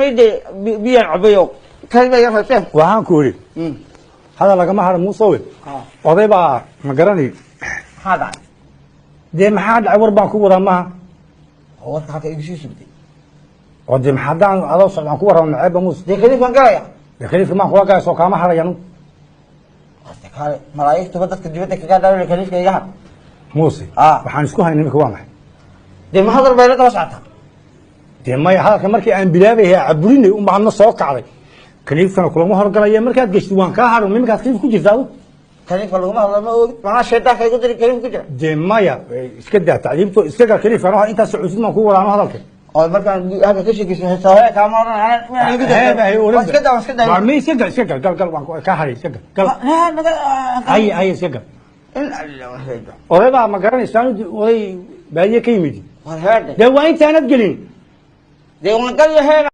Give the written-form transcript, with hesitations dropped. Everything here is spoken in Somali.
Mayde biyaan cabayo kalma yar hayseen. Waxaan ku idhi, hadal lagama haro, Muusowe. Oday baa ma garanay. Maxaa dhacay? Dee maxaa dhacay? War baan ku wadaa maaha. Oo warka halka igu sii sugtay. Oo dee maxaa haddaan adoo socdaan ku warrama maceeba, Muuse? Dee kaliifkaan galaya. Dee kaliifka maan kula galay, soo kaama harayanu. Hasta kaale, malaa'igtuba dadka dibadda kaga dhaaway, kaliifka iga har. Muuse, waxaan isku haynay imika waa maxay? Dee ma hadal bay la daba socotaa? Dee maya, hadalka markii aan bilaabayay caburinay unba hadna soo kacday. Kaliifkana kulama horgalaya, markaad geshid waan kaa hadho. Iminkaad kaliif ku jirta adu? Kaliifka laguma hadlo, ma ogid manaa shaydaanka igu diri kaliif ku jira. Dee maya, iska daa tacliimto, iska gal kaliifkan. Waxa intaas socodsid maan ku wadaano hadalka. Oo markaan halka ka sheekayso heesaahe kaama odhan anaa igu diri. Iska daa, iska daa. Waar ma iska gal, iska gal, gal, gal, waan kaa hadhay. Iska gal, gal. Haye, haye, iska gal. In alla waxayda. Oday baa ma garanaysaan, oday baadiye ka yimid. War heedhe. Dee waa intaanad gelin. Dee waan galyo heena.